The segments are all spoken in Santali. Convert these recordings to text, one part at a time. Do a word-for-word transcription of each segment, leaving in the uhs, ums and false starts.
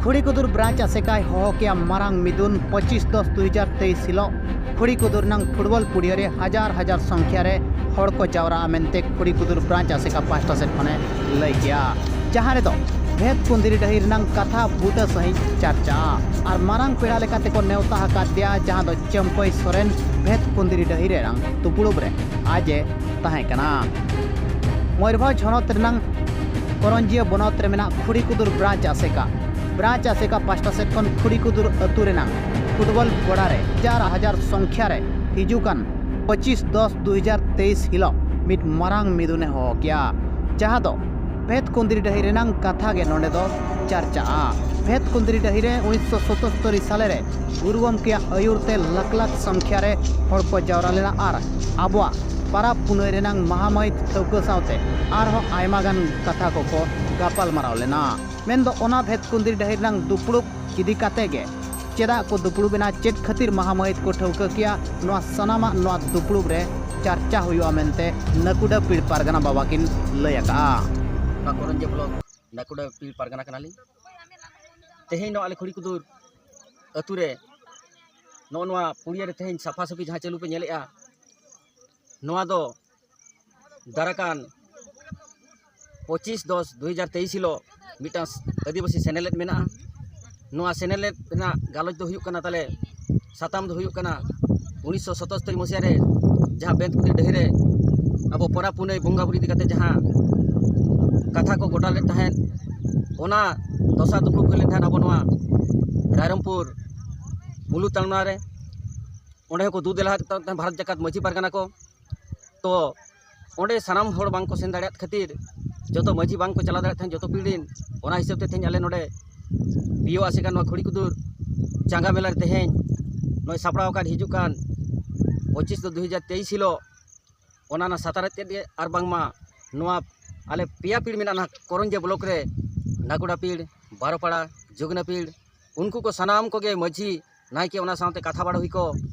ᱠᱷᱩᱲᱤᱠᱩᱫᱩᱨ ᱵᱨᱟᱧᱪ ᱟᱥᱮᱠᱟᱭ ᱦᱚᱦᱚ ᱠᱮᱭᱟ ᱢᱟᱨᱟᱝ ᱢᱤᱫᱩᱱ ᱯᱚᱸᱪᱤᱥ ᱫᱚᱥ ᱫᱩ ᱦᱟᱡᱟᱨ ᱛᱮᱭᱤᱥ ᱦᱤᱞᱚᱜ ᱠᱷᱩᱲᱤᱠᱩᱫᱩᱨ ᱨᱮᱱᱟᱝ ᱯᱷᱩᱴᱵᱚᱞ ᱯᱩᱲᱤᱭᱟᱹ ᱨᱮ ᱦᱟᱡᱟᱨ ᱦᱟᱡᱟᱨ ᱥᱚᱝᱠᱷᱭᱟ ᱨᱮ ᱦᱚᱲ ᱠᱚ ᱡᱟᱣᱨᱟᱜᱼᱟ ᱢᱮᱱᱛᱮ ᱠᱷᱩᱲᱤᱠᱩᱫᱩᱨ ᱵᱨᱟᱧᱪ ᱟᱥᱮᱠᱟ ᱯᱟᱦᱴᱟ ᱥᱮᱫ ᱠᱷᱚᱱᱮ ᱞᱟᱹᱭ ᱠᱮᱭᱟ, ᱡᱟᱦᱟᱸ ᱨᱮᱫᱚ ᱵᱷᱮᱫ ᱠᱩᱸᱫᱽᱨᱤ ᱰᱟᱹᱦᱤ ᱨᱮᱱᱟᱝ ᱠᱟᱛᱷᱟ ᱵᱩᱴᱟᱹ ᱥᱟᱺᱦᱤᱡ ᱪᱟᱨᱪᱟᱜᱼᱟ ᱟᱨ ᱢᱟᱨᱟᱝ ᱯᱮᱲᱟ ᱞᱮᱠᱟᱛᱮ ᱠᱚ ᱱᱮᱣᱛᱟ ᱟᱠᱟᱫᱮᱭᱟ, ᱡᱟᱦᱟᱸ ᱫᱚ ᱪᱟᱹᱢᱯᱟᱹᱭ ᱥᱚᱨᱮᱱ ᱵᱷᱮᱫ ᱠᱩᱸᱫᱽᱨᱤ ᱰᱟᱹᱦᱤ ᱨᱮᱱᱟᱝ ᱫᱩᱯᱲᱩᱵ ᱨᱮ ᱟᱡ ᱮ ᱛᱟᱦᱮᱸ ᱠᱟᱱᱟ᱾ ᱢᱚᱭᱩᱨᱵᱷᱚᱸᱡᱽ ᱦᱚᱱᱚᱛ ᱨᱮᱱᱟᱝ ᱠᱚᱨᱚᱧᱡᱤᱭᱟᱹ ᱵᱚᱱᱚᱛ ᱨᱮ ᱢᱮᱱᱟᱜ ᱠᱷᱩᱲᱤᱠᱩᱫᱩᱨ ᱵᱨᱟᱧᱪ ᱟᱥᱮᱠᱟ᱾ ᱵᱨᱟᱧᱪ ᱟᱥᱮᱠᱟ ᱯᱟᱦᱴᱟ ᱥᱮᱫ ᱠᱷᱚᱱ ᱠᱷᱩᱲᱤᱠᱩᱫᱩᱨ ᱟᱹᱛᱩ ᱨᱮᱱᱟᱝ ᱯᱷᱩᱴᱵᱚᱞ ᱜᱚᱰᱟ ᱨᱮ ᱦᱟᱡᱟᱨ ᱦᱟᱡᱟᱨ ᱥᱚᱝᱠᱷᱭᱟ ᱨᱮ ᱦᱤᱡᱩᱜ ᱠᱟᱱ ᱯᱚᱸᱪᱤᱥ ᱫᱚᱥ ᱫᱩ ᱦᱟᱡᱟᱨ ᱛᱮᱭᱤᱥ ᱦᱤᱞᱚᱜ ᱢᱤᱫ ᱢᱟᱨᱟᱝ ᱢᱤᱫᱩᱱᱮ ᱦᱚᱦᱚ ᱠᱮᱭᱟ, ᱡᱟᱦᱟᱸ ᱫᱚ ᱵᱷᱮᱫ ᱠᱩᱸᱫᱽᱨᱤ ᱰᱟᱹᱦᱤ ᱨᱮᱱᱟᱝ ᱠᱟᱛᱷᱟ ᱜᱮ ᱱᱚᱰᱮ ᱫᱚ ᱪᱟᱨᱪᱟᱜᱼᱟ᱾ ᱵᱷᱮᱫ ᱠᱩᱸᱫᱽᱨᱤ ᱰᱟᱹᱦᱤ ᱨᱮ ᱩᱱᱤᱥᱥᱚ ᱥᱚᱛᱚᱥᱛᱚᱨᱤ ᱥᱟᱞᱮ ᱨᱮ ᱜᱩᱨᱩ ᱜᱚᱢᱠᱮᱭᱟᱜ ᱟᱹᱭᱩᱨ ᱛᱮ ᱞᱟᱠᱷ ᱞᱟᱠᱷ ᱥᱚᱝᱠᱷᱭᱟ ᱨᱮ ᱦᱚᱲ ᱠᱚ ᱡᱟᱣᱨᱟ ᱞᱮᱱᱟ ᱟᱨ ᱟᱵᱚᱣᱟᱜ ᱯᱟᱨᱟᱵᱽ ᱯᱩᱱᱟᱹᱭ ᱨᱮᱱᱟᱝ ᱢᱟᱦᱟ ᱢᱟᱹᱦᱤᱛ ᱴᱷᱟᱹᱣᱠᱟᱹ ᱥᱟᱶᱛᱮ ᱟᱨᱦᱚᱸ ᱟᱭᱢᱟ ᱜᱟᱱ ᱠᱟᱛᱷᱟ ᱠᱚᱠᱚ ᱜᱟᱯᱟᱞ ᱢᱟᱨᱟᱣ ᱞᱮᱱᱟ᱾ ᱢᱮᱱᱫᱚ ᱚᱱᱟ ᱵᱷᱮᱫ ᱠᱩᱸᱫᱽᱨᱤ ᱰᱟᱹᱦᱤ ᱨᱮᱱᱟᱝ ᱫᱩᱯᱲᱩᱵ ᱤᱫᱤ ᱠᱟᱛᱮ ᱜᱮ ᱪᱮᱫᱟᱜ ᱠᱚ ᱫᱩᱯᱲᱩᱵ ᱮᱱᱟ, ᱪᱮᱫ ᱠᱷᱟᱹᱛᱤᱨ ᱢᱟᱦᱟ ᱢᱟᱹᱦᱤᱛ ᱠᱚ ᱴᱷᱟᱹᱣᱠᱟᱹ ᱠᱮᱜᱼᱟ, ᱱᱚᱣᱟ ᱥᱟᱱᱟᱢᱟᱜ ᱱᱚᱣᱟ ᱫᱩᱯᱲᱩᱵ ᱨᱮ ᱪᱟᱨᱪᱟ ᱦᱩᱭᱩᱜᱼᱟ ᱢᱮᱱᱛᱮ ᱱᱟᱹᱠᱩᱰᱟᱹ ᱯᱤᱲ ᱯᱟᱨᱜᱟᱱᱟ ᱵᱟᱵᱟ ᱠᱤᱱ ᱞᱟᱹᱭ ᱟᱠᱟᱜᱼᱟ᱾ ᱚᱱᱟ ᱠᱚᱨᱚᱧᱡᱤᱭᱟᱹ ᱵᱞᱚᱠ ᱱᱟᱹᱠᱩᱰᱟᱹ ᱯᱤᱲ ᱯᱟᱨᱜᱟᱱᱟ ᱠᱟᱱᱟᱞᱤᱧ᱾ ᱛᱮᱦᱮᱧ ᱱᱚᱣᱟ ᱟᱞᱮ ᱠᱷᱩᱲᱤᱠᱩᱫᱩᱨ ᱟᱹᱛᱩ ᱨᱮ ᱱᱚᱜᱼᱚ ᱱᱚᱣᱟ ᱯᱩᱲᱤᱭᱟᱹ ᱨᱮ ᱛᱮᱦᱮᱧ ᱥᱟᱯᱷᱟ ᱥᱟᱹᱯᱷᱤ ᱡᱟᱦᱟᱸ ᱪᱟᱹᱞᱩ ᱯᱮ ᱧᱮᱞᱮᱜᱼᱟ, ᱱᱚᱣᱟ ᱫᱚ ᱫᱟᱨᱟᱠᱟᱱ ᱯᱚᱸᱪᱤᱥ ᱫᱚᱥ ᱫᱩ ᱦᱟᱡᱟᱨ ᱛᱮᱭᱤᱥ ᱦᱤᱞᱳᱜ ᱢᱤᱫᱴᱟᱝ ᱟᱹᱫᱤᱵᱟᱹᱥᱤ ᱥᱮᱱᱮᱞᱮᱫ ᱢᱮᱱᱟᱜᱼᱟ᱾ ᱱᱚᱣᱟ ᱥᱮᱱᱮᱞᱮᱫ ᱨᱮᱱᱟᱜ ᱜᱟᱞᱚᱪ ᱫᱚ ᱦᱩᱭᱩᱜ ᱠᱟᱱᱟ, ᱛᱟᱦᱞᱮ ᱥᱟᱛᱟᱢ ᱫᱚ ᱦᱩᱭᱩᱜ ᱠᱟᱱᱟ ᱩᱱᱤᱥᱥᱚ ᱥᱚᱛᱚᱥᱛᱚᱨᱤ ᱢᱟᱹᱦᱤᱛ ᱨᱮ ᱡᱟᱦᱟᱸ ᱵᱮᱸᱛᱠᱩᱲᱤ ᱰᱟᱹᱦᱤ ᱨᱮ ᱟᱵᱚ ᱯᱚᱨᱟ ᱯᱩᱱᱟᱹᱭ ᱵᱚᱸᱜᱟ ᱵᱩᱨᱩ ᱤᱫᱤ ᱠᱟᱛᱮ ᱡᱟᱦᱟᱸ ᱠᱟᱛᱷᱟ ᱠᱚ ᱜᱚᱴᱟ ᱞᱮᱫ ᱛᱟᱦᱮᱸᱫ, ᱚᱱᱟ ᱫᱚᱥᱟᱨ ᱫᱩᱯᱲᱩᱵ ᱦᱩᱭ ᱞᱮᱱ ᱛᱟᱦᱮᱸᱫ ᱟᱵᱚ ᱱᱚᱣᱟ ᱨᱟᱭᱨᱚᱝᱯᱩᱨ ᱢᱩᱞᱩᱠ ᱛᱟᱞᱢᱟ ᱨᱮ᱾ ᱚᱸᱰᱮ ᱦᱚᱸᱠᱚ ᱫᱩ ᱫᱮᱞᱟ ᱟᱠᱟᱫ ᱛᱟᱦᱮᱸᱫ ᱵᱷᱟᱨᱚᱛ ᱡᱟᱠᱟᱛ ᱢᱟᱹᱡᱷᱤ ᱯᱟᱨᱜᱟᱱᱟ ᱠᱚ᱾ ᱛᱚ ᱚᱸᱰᱮ ᱥᱟᱱᱟᱢ ᱦᱚᱲ ᱵᱟᱝᱠᱚ ᱥᱮᱱ ᱫᱟᱲᱮᱭᱟᱜ ᱠᱷᱟᱹᱛᱤᱨ ᱡᱚᱛᱚ ᱢᱟᱹᱡᱷᱤ ᱵᱟᱝᱠᱚ ᱪᱟᱞᱟᱣ ᱫᱟᱲᱮᱭᱟᱜ ᱛᱟᱦᱮᱸᱫ ᱡᱚᱛᱚ ᱯᱤᱲ ᱨᱤᱱ᱾ ᱚᱱᱟ ᱦᱤᱥᱟᱹᱵ ᱛᱮ ᱛᱮᱦᱮᱧ ᱟᱞᱮ ᱱᱚᱰᱮ ᱵᱤᱭᱳ ᱟᱥᱮᱠᱟ ᱱᱚᱣᱟ ᱠᱷᱩᱲᱤᱠᱩᱫᱩᱨ ᱪᱟᱸᱜᱟ ᱢᱮᱞᱟ ᱨᱮ ᱛᱮᱦᱮᱧ ᱱᱚᱜᱼᱚᱭ ᱥᱟᱯᱲᱟᱣ ᱟᱠᱟᱫ ᱦᱤᱡᱩᱜ ᱠᱟᱱ ᱯᱚᱸᱪᱤᱥ ᱫᱚ ᱫᱩ ᱦᱟᱡᱟᱨ ᱛᱮᱭᱤᱥ ᱦᱤᱞᱳᱜ, ᱚᱱᱟ ᱨᱮᱱᱟᱜ ᱥᱟᱛᱟᱨ ᱛᱮᱫ ᱜᱮ ᱟᱨ ᱵᱟᱝᱢᱟ ᱱᱚᱣᱟ ᱟᱞᱮ ᱯᱮᱭᱟ ᱯᱤᱲ ᱢᱮᱱᱟᱜᱼᱟ ᱱᱟᱦᱟᱜ ᱠᱚᱨᱚᱧᱡᱤᱭᱟᱹ ᱵᱞᱚᱠ ᱨᱮ, ᱱᱟᱜᱚᱰᱟ ᱯᱤᱲ, ᱵᱟᱨᱚᱯᱟᱲᱟ, ᱡᱩᱜᱽᱱᱟ ᱯᱤᱲ, ᱩᱱᱠᱩ ᱠᱚ ᱥᱟᱱᱟᱢ ᱠᱚᱜᱮ ᱢᱟᱹᱡᱷᱤ, ᱱᱟᱭᱠᱮ, ᱚᱱᱟ ᱥᱟᱶᱛᱮ ᱠᱟᱛᱷᱟ ᱵᱟᱲᱟ ᱦᱩᱭ ᱠᱚ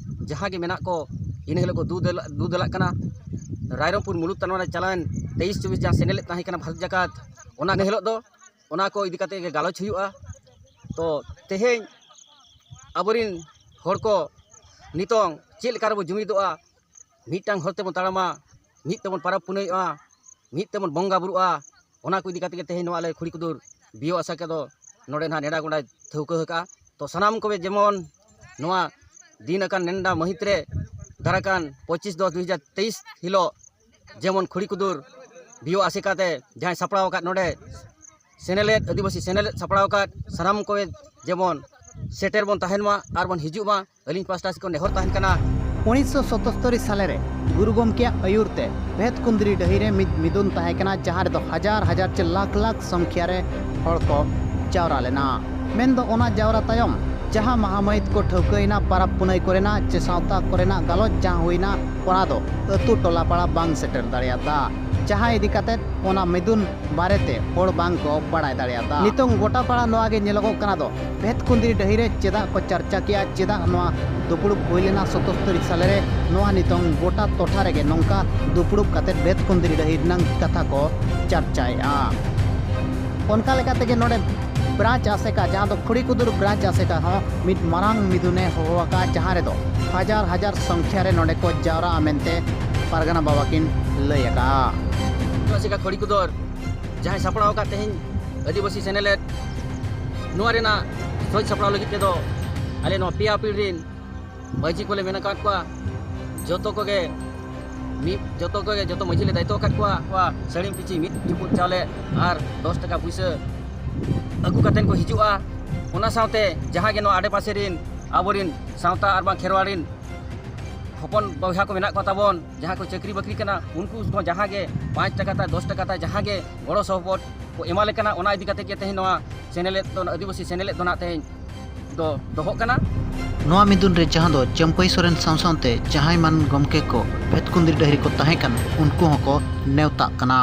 ᱡᱟᱦᱟᱸ ᱜᱮ ᱢᱮᱱᱟᱜ ᱠᱚ, ᱤᱱᱟᱹ ᱦᱤᱞᱳᱜ ᱠᱚ ᱫᱩ ᱫᱮᱞᱟ-, ᱫᱩ ᱫᱮᱞᱟᱜ ᱠᱟᱱᱟ᱾ ᱨᱟᱭᱨᱚᱝᱯᱩᱨ ᱢᱩᱞᱩᱠ ᱛᱟᱞᱢᱟ ᱨᱮ ᱪᱟᱞᱟᱣᱮᱱ ᱛᱮᱭᱤᱥ ᱪᱚᱵᱵᱤᱥ ᱡᱟᱦᱟᱸ ᱥᱮᱱᱮᱞᱮᱫ ᱛᱟᱦᱮᱸ ᱠᱟᱱᱟ ᱵᱷᱟᱨᱚᱛ ᱡᱟᱠᱟᱛ, ᱚᱱᱟ ᱤᱱᱟᱹ ᱦᱤᱞᱳᱜ ᱫᱚ ᱚᱱᱟ ᱠᱚ ᱤᱫᱤ ᱠᱟᱛᱮ ᱜᱮ ᱜᱟᱞᱚᱪ ᱦᱩᱭᱩᱜᱼᱟ᱾ ᱛᱚ ᱛᱮᱦᱮᱧ ᱟᱵᱚᱨᱤᱱ ᱦᱚᱲ ᱠᱚ ᱱᱤᱛᱚᱝ ᱪᱮᱫ ᱞᱮᱠᱟ ᱨᱮᱵᱚ ᱡᱩᱢᱤᱫᱚᱜᱼᱟ, ᱢᱤᱫᱴᱟᱝ ᱦᱚᱨ ᱛᱮᱵᱚᱱ ᱛᱟᱲᱟᱢᱟ, ᱢᱤᱫ ᱛᱮᱵᱚᱱ ᱯᱟᱨᱟᱵᱽ ᱯᱩᱱᱟᱹᱭᱚᱜᱼᱟ, ᱢᱤᱫ ᱛᱮᱵᱚᱱ ᱵᱚᱸᱜᱟ ᱵᱩᱨᱩᱜᱼᱟ, ᱚᱱᱟ ᱠᱚ ᱤᱫᱤ ᱠᱟᱛᱮ ᱜᱮ ᱛᱮᱦᱮᱧ ᱱᱚᱣᱟ ᱟᱞᱮ ᱠᱷᱩᱲᱤ ᱠᱩᱫᱩᱨ ᱵᱤᱭᱳ ᱟᱥᱮᱠᱟ ᱫᱚ ᱱᱚᱰᱮ ᱱᱟᱦᱟᱜ ᱱᱮᱰᱟ ᱜᱚᱸᱰᱟᱭ ᱴᱷᱟᱹᱣᱠᱟᱹ ᱟᱠᱟᱫᱼᱟ᱾ ᱛᱚ ᱥᱟᱱᱟᱢ ᱠᱚᱜᱮ ᱡᱮᱢᱚᱱ ᱱᱚᱣᱟ ᱫᱤᱱ ᱟᱠᱟᱱ ᱱᱮᱰᱟ ᱢᱟᱹᱦᱤᱛ ᱨᱮ ᱫᱟᱨᱟᱠᱟᱱ ᱯᱚᱸᱪᱤᱥ ᱫᱚᱥ ᱫᱩ ᱦᱟᱡᱟᱨ ᱛᱮᱭᱤᱥ ᱦᱤᱞᱳᱜ ᱡᱮᱢᱚᱱ ᱠᱷᱩᱲᱤ ᱠᱩᱫᱩᱨ ᱵᱤᱭᱳ ᱟᱥᱮᱠᱟ ᱛᱮ ᱡᱟᱦᱟᱸᱭ ᱥᱟᱯᱲᱟᱣ ᱟᱠᱟᱫ ᱱᱚᱰᱮ ᱥᱮᱱᱮᱞᱮᱫ, ᱟᱹᱫᱤᱵᱟᱹᱥᱤ ᱥᱮᱱᱮᱞᱮᱫ ᱥᱟᱯᱲᱟᱣ ᱟᱠᱟᱫ ᱥᱟᱱᱟᱢ ᱠᱚᱜᱮ ᱡᱮᱢᱚᱱ ᱥᱮᱴᱮᱨ ᱵᱚᱱ ᱛᱟᱦᱮᱱ ᱢᱟ ᱟᱨ ᱵᱚᱱ ᱦᱤᱡᱩᱜ ᱢᱟ, ᱟᱹᱞᱤᱧ ᱯᱟᱥᱴᱟ ᱥᱮᱫ ᱠᱷᱚᱱ ᱱᱮᱦᱚᱨ ᱛᱟᱦᱮᱱ ᱠᱟᱱᱟ᱾ ᱩᱱᱤᱥᱥᱚ ᱥᱚᱛᱚᱥᱛᱚᱨᱤ ᱥᱟᱞᱮ ᱨᱮ ᱜᱩᱨᱩ ᱜᱚᱢᱠᱮᱭᱟᱜ ᱟᱹᱭᱩᱨ ᱛᱮ ᱵᱷᱮᱛᱠᱩᱸᱫᱽᱨᱤ ᱰᱟᱹᱦᱤ ᱨᱮ ᱢᱤᱫ ᱢᱤᱫᱩᱱ ᱛᱟᱦᱮᱸ ᱠᱟᱱᱟ, ᱡᱟᱦᱟᱸ ᱨᱮᱫᱚ ᱦᱟᱡᱟᱨ ᱦᱟᱡᱟᱨ ᱪᱮ ᱞᱟᱠᱷ ᱞᱟᱠᱷ ᱥᱚᱝᱠᱷᱭᱟ ᱨᱮ ᱦᱚᱲ ᱠᱚ ᱡᱟᱣᱨᱟ ᱞᱮᱱᱟ᱾ ᱢᱮᱱᱫᱚ ᱚᱱᱟ ᱡᱟᱣᱨᱟ ᱛᱟᱭᱚᱢ ᱡᱟᱦᱟᱸ ᱢᱟᱦᱟ ᱢᱟᱹᱦᱤᱛ ᱠᱚ ᱴᱷᱟᱹᱣᱠᱟᱹᱭᱮᱱᱟ, ᱯᱟᱨᱟᱵᱽ ᱯᱩᱱᱟᱹᱭ ᱠᱚᱨᱮᱱᱟᱜ ᱪᱮ ᱥᱟᱶᱛᱟ ᱠᱚᱨᱮᱱᱟᱜ ᱜᱟᱞᱚᱪ ᱡᱟᱦᱟᱸ ᱦᱩᱭᱱᱟ, ᱚᱱᱟ ᱫᱚ ᱟᱹᱛᱩ ᱴᱚᱞᱟ ᱯᱟᱲᱟ ᱵᱟᱝ ᱥᱮᱴᱮᱨ ᱫᱟᱲᱮᱭᱟᱫᱟ, ᱡᱟᱦᱟᱸ ᱤᱫᱤ ᱠᱟᱛᱮ ᱚᱱᱟ ᱢᱤᱫᱩᱱ ᱵᱟᱨᱮᱛᱮ ᱦᱚᱲ ᱵᱟᱝ ᱠᱚ ᱵᱟᱲᱟᱭ ᱫᱟᱲᱮᱭᱟᱫᱟ᱾ ᱱᱤᱛᱚᱝ ᱜᱚᱴᱟ ᱯᱟᱲᱟ ᱱᱚᱣᱟ ᱜᱮ ᱧᱮᱞᱚᱜᱚᱜ ᱠᱟᱱᱟ ᱫᱚ ᱵᱷᱮᱛᱠᱩᱸᱫᱽᱨᱤ ᱰᱟᱹᱦᱤ ᱨᱮ ᱪᱮᱫᱟᱜ ᱠᱚ ᱪᱟᱨᱪᱟ ᱠᱮᱜᱼᱟ, ᱪᱮᱫᱟᱜ ᱱᱚᱣᱟ ᱫᱩᱯᱲᱩᱵ ᱦᱩᱭ ᱞᱮᱱᱟ ᱥᱚᱛᱚᱥᱛᱚᱨᱤ ᱥᱟᱞᱮ ᱨᱮ, ᱱᱚᱣᱟ ᱱᱤᱛᱚᱝ ᱜᱚᱴᱟ ᱴᱚᱴᱷᱟ ᱨᱮᱜᱮ ᱱᱚᱝᱠᱟ ᱫᱩᱯᱲᱩᱵ ᱠᱟᱛᱮ ᱵᱷᱮᱛᱠᱩᱸᱫᱽᱨᱤ ᱰᱟᱹᱦᱤ ᱨᱮᱱᱟᱝ ᱠᱟᱛᱷᱟ ᱠᱚ ᱪᱟᱨᱪᱟᱭᱮᱜᱼᱟ᱾ ᱚᱱᱠᱟ ᱞᱮᱠᱟ ᱛᱮᱜᱮ ᱱᱚᱰᱮ ᱵᱨᱟᱧᱪ ᱟᱥᱮᱠᱟ, ᱡᱟᱦᱟᱸ ᱫᱚ ᱠᱷᱩᱲᱤ ᱠᱩᱫᱩᱨ ᱵᱨᱟᱧᱪ ᱟᱥᱮᱠᱟ ᱦᱚᱸ ᱢᱤᱫ ᱢᱟᱨᱟᱝ ᱢᱤᱫᱩᱱᱮ ᱦᱚᱦᱚ ᱟᱠᱟᱫᱼᱟ, ᱡᱟᱦᱟᱸ ᱨᱮᱫᱚ ᱦᱟᱡᱟᱨ ᱦᱟᱡᱟᱨ ᱥᱚᱝᱠᱷᱭᱟ ᱨᱮ ᱱᱚᱰᱮ ᱠᱚ ᱡᱟᱣᱨᱟᱜᱼᱟ ᱢᱮᱱᱛᱮ ᱯᱟᱨᱜᱟᱱᱟ ᱵᱟᱵᱟ ᱠᱤᱱ ᱞᱟᱹᱭ ᱟᱠᱟᱫᱼᱟ᱾ ᱟᱥᱮᱠᱟ ᱠᱷᱩᱲᱤ ᱠᱩᱫᱩᱨ ᱡᱟᱦᱟᱸᱭ ᱥᱟᱯᱲᱟᱣ ᱟᱠᱟᱫ ᱛᱮᱦᱮᱧ ᱟᱹᱫᱤᱵᱟᱹᱥᱤ ᱥᱮᱱᱮᱞᱮᱫ, ᱱᱚᱣᱟ ᱨᱮᱱᱟᱜ ᱥᱟᱡᱽ ᱥᱟᱯᱲᱟᱣ ᱞᱟᱹᱜᱤᱫ ᱛᱮᱫᱚ ᱟᱞᱮ ᱱᱚᱣᱟ ᱯᱮᱭᱟ ᱯᱤᱲ ᱨᱮᱱ ᱢᱟᱹᱡᱷᱤ ᱠᱚᱞᱮ ᱢᱮᱱ ᱟᱠᱟᱫ ᱠᱚᱣᱟ, ᱡᱚᱛᱚ ᱠᱚᱜᱮ ᱢᱤᱫ, ᱡᱚᱛᱚ ᱠᱚᱜᱮ, ᱡᱚᱛᱚ ᱢᱟᱹᱡᱷᱤ ᱞᱮ ᱫᱟᱭᱤᱛᱛᱚ ᱟᱠᱟᱫ ᱠᱚᱣᱟ᱾ ᱠᱚᱣᱟ ᱥᱟᱹᱲᱤᱢ ᱯᱤᱪᱷᱤ ᱢᱤᱫ ᱪᱩᱯᱩᱫ ᱪᱟᱣᱞᱮ ᱟᱨ ᱫᱚᱥ ᱴᱟᱠᱟ ᱯᱩᱭᱥᱟᱹ ᱟᱹᱜᱩ ᱠᱟᱛᱮᱱ ᱠᱚ ᱦᱤᱡᱩᱜᱼᱟ᱾ ᱚᱱᱟ ᱥᱟᱶᱛᱮ ᱡᱟᱦᱟᱸ ᱜᱮ ᱱᱚᱣᱟ ᱟᱰᱮᱯᱟᱥᱮ ᱨᱮᱱ ᱟᱵᱚᱨᱮᱱ ᱥᱟᱶᱛᱟ ᱟᱨ ᱵᱟᱝ ᱠᱷᱮᱨᱣᱟᱲ ᱨᱮᱱ ᱦᱚᱯᱚᱱ ᱵᱚᱭᱦᱟ ᱠᱚ ᱢᱮᱱᱟᱜ ᱠᱚ ᱛᱟᱵᱚᱱ, ᱡᱟᱦᱟᱸ ᱠᱚ ᱪᱟᱹᱠᱨᱤ ᱵᱟᱹᱠᱨᱤ ᱠᱟᱱᱟ, ᱩᱱᱠᱩ ᱦᱚᱸ ᱡᱟᱦᱟᱸ ᱜᱮ ᱯᱟᱸᱪ ᱴᱟᱠᱟ ᱛᱟᱭ, ᱫᱚᱥ ᱴᱟᱠᱟ ᱛᱟᱭ, ᱡᱟᱦᱟᱸ ᱜᱮ ᱜᱚᱲᱚ ᱥᱚᱯᱚᱦᱚᱫ ᱠᱚ ᱮᱢᱟ ᱞᱮ ᱠᱟᱱᱟ, ᱚᱱᱟ ᱤᱫᱤ ᱠᱟᱛᱮ ᱜᱮ ᱛᱮᱦᱮᱧ ᱱᱚᱣᱟ ᱥᱮᱱᱮᱞᱮᱫ ᱫᱚ, ᱟᱹᱫᱤᱵᱟᱹᱥᱤ ᱥᱮᱱᱮᱞᱮᱫ ᱫᱚ ᱱᱟᱜ ᱛᱮᱦᱮᱧ ᱫᱚ ᱫᱚᱦᱚᱜ ᱠᱟᱱᱟ᱾ ᱱᱚᱣᱟ ᱢᱤᱫᱩᱱ ᱨᱮ, ᱡᱟᱦᱟᱸ ᱫᱚ ᱪᱟᱹᱢᱯᱟᱹᱭ ᱥᱚᱨᱮᱱ ᱥᱟᱶ ᱥᱟᱶᱛᱮ ᱡᱟᱦᱟᱸᱭ ᱢᱟᱱ ᱜᱚᱢᱠᱮ ᱠᱚ ᱵᱷᱮᱛᱠᱩᱸᱫᱽᱨᱤ ᱰᱟᱹᱦᱤ ᱨᱮᱠᱚ ᱛᱟᱦᱮᱸ ᱠᱟᱱ, ᱩᱱᱠᱩ ᱦᱚᱸᱠᱚ ᱱᱮᱣᱛᱟᱜ ᱠᱟᱱᱟ᱾